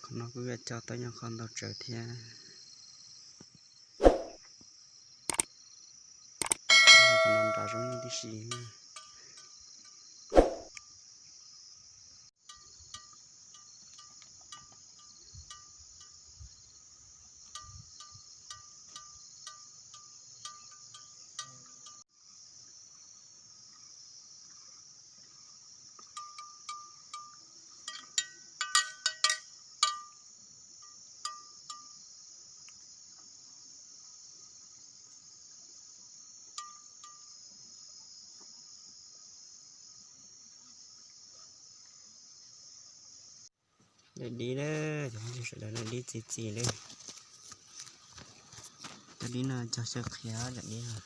Qhov no kuj yuav coj tau nyob qhov ntau tsawv thiab. Qhov no nram zoo tib si. Daim dib na, cov phooj ywg sawv daws, daim dib txi txiv lawm. Cov dib no cog xyaw qhiav daim dib no.